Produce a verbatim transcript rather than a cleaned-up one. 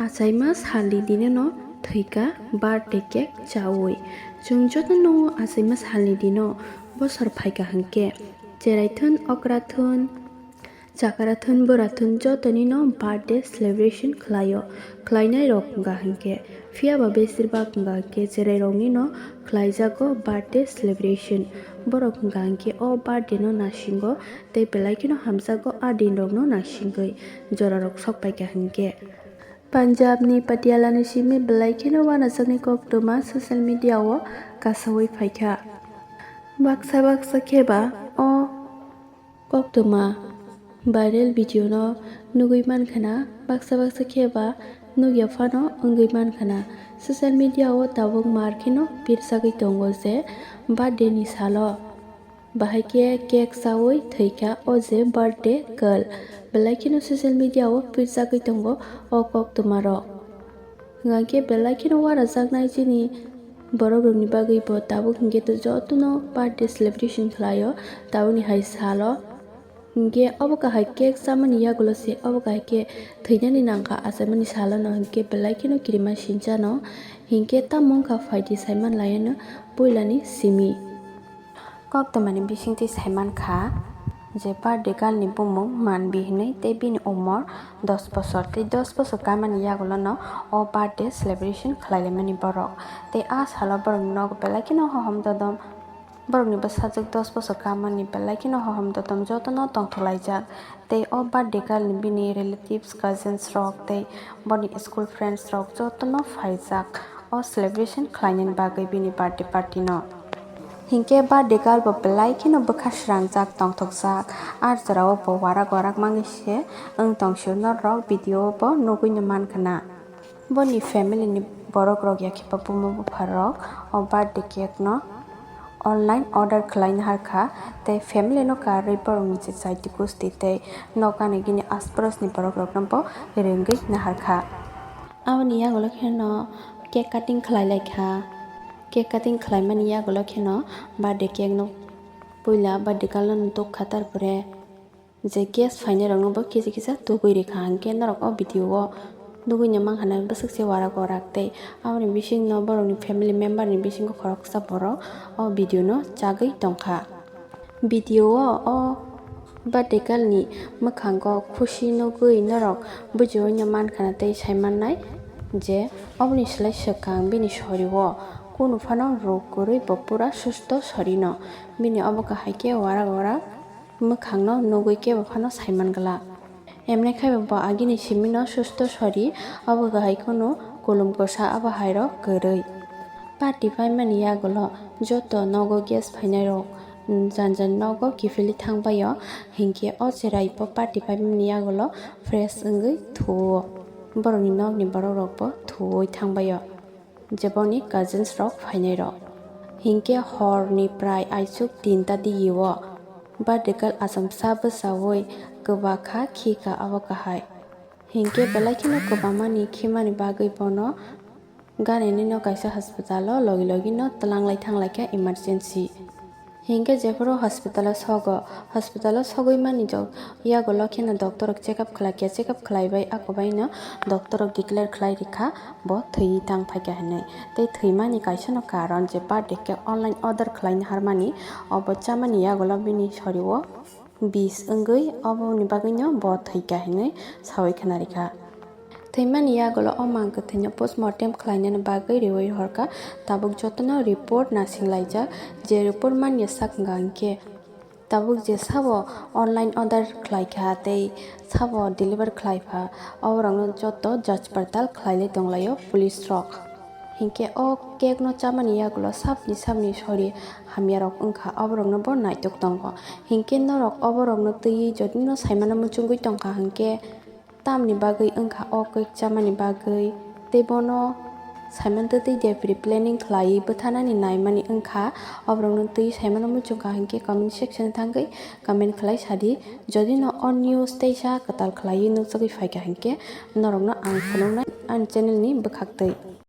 Achaima salni dino no thwikha birthday cake chawi. Chwng joto no achaima salni dino bosor phaikha hinkhe cherai thun, okra thun, chakra thun, bwra thun jotoni no birthday celebration khlaio. Khlainai rok wngkha hinkhe, phiya ba besir bak wngkha hinkhe cherai rok ni no khlaijago birthday celebration. Borok wngkha hinkhe o birthday no nasingo tei belai kheno hamjago a din rok no nasingwi jora rok sok paikha hinkhe. Punjab ni Patiala ni simi belai kheno uanajakni koktwma social media o kasawi phaikha. Baksa baksa khe ba o koktwma viral video no nugwi mankha na, baksa baksa khe ba nugya phano wngwi mankha na. Social media o tabuk mar kheno pirsagwi tongo je birthday ni salo bahai khe cake chawi thwikha o je birthday girl. Belai kheno social media o pirsagwi tongo o koktwma rok. Hwnkhe belai kheno uanajaknai chini borok rokni bagwi bo tabuk hinkhe to jotono birthday celebration khlaio tabukni hai salo. Hinkhe obo kahai cake chamani yagulo se obo kahai khe thwinani nangkha achaimani salono hinkhe belai kheno kirima sinchano hinkhe tamo wngkha phaidi saiman laiano puilani simi. Koktwmani bisingtwi saimankha je birthday girl ni bumung Manvi hinwi tei bini umor dos bosor tei dos bosor kamani yagulono o birthday celebration khlailaimani borok tei a salo borokni nogo belai kheno hohom dodom. Borokni bwsajwk dos bosor kamani belai kheno hohom dodom jotono tongthok laijak tei o birthday girl ni bini relatives, cousins rok tei boni school friends rok jotono phaijak o celebration khlainani bagwi bini birthday party no. Hinkhe birthday girl bo belai kheno bwkha srangjak tongthokjak, a jorao bo warak warak manwi se wng tongsio norok video o bo nugwino mankha na. Boni family ni borok rok ya khe ba buma bupha rok o birthday cake no online order khlai naharkha tei family no karwi borok ni je chaiti kusti tei nok gana gini asparos ni borok rok no bo rwngwi naharkha. Aboni yagulo kheno cake cutting khlai laikha. Cake cutting khlaimani yagulo kheno birthday cake no puila birthday girl no tukha, tarpore je guest phainai rokno bo kisa kisa tugwi rikha, hinkhe norok o video o nugwino mankha na bwswk se warak warak tei aboni bisingno borokni family member ni bisingo khoroksa borok o video no chagwi tongkha. Video o o birthday girl ni mwkhango khusi nugwi norok bujiwino mankha na tei saimannai je oboni slai swkang bini sori o kunu phano ruk kwrwi bo pura susto sori no bini obo kahai khe warak warak mwkhangno nugwi kebo phano saiman glak. Emne khai bo agini simino susto sori, abo kahai kheno kulum kosa abo hairok kwrwi. Party paimani yagulo joto nogo guest phainairok jan jan nogo kiphilwi thangbaio, hinkhe o cherai bo party paimani yagulo fresh wngwi thuo. Borokni nokni borok rokbo thuoi thangbaio. Jeboni cousins rok phainai rok. Hinkhe hor ni prai aisuk tinta digi o birthday girl achomsa bwchaui kwbakha khikha abo kahai. Hinkhe belai kheno kwbangmani khimani bagwi bono ganani no kaisa hospital o logi logi no twlanglai thanglaikha emergency. Hinkhe jephuru hospital o sogo, hospital o sogwi mani jok yagulo kheno doctor rok check up khlaikha, check up khlaibai ako baino doctor rok declare khlai rikha bo thwi tang phaikha hinwi. Tei thwimani kaisano karon je birthday cake online order khlaina harmani, obo chamani yagulo bini sorio bis wngwi oboni bagwino bo thwikha hinwi saui khna rikha. Thwimani yagulo o mang kwthwino postmortem khlainani bagwi riui horkha. Tabuk jotono report nasinglai jak, je report manya sak wngkha hinkhe tabuk je sabo online order khlaikha tei sabo deliver khlaipha, oborokno joto jach partal khlailai tonglaio police rok. Hinkhe o cake no chamani yagulo sabni sabni sori hamyarok wngkha, oborokno bo naitok tongo. Hinkhe norok oborokno twiwi jodino saimano muchungwi tongkha hinkhe, tamni bagwi wngkha o cake chamani bagwi tei bono saimano tei de pre planning khlaiwi bwtharnani naimani wngkha, oborokno twiwi saimano muchungkha hinkhe comment section o thangwi comment khlai sadi. Jodino o news teisa kwtal khlaiwi nukjagwi phaikha hinkhe norokno ang phunuknai ani channel ni bwkhaktwi.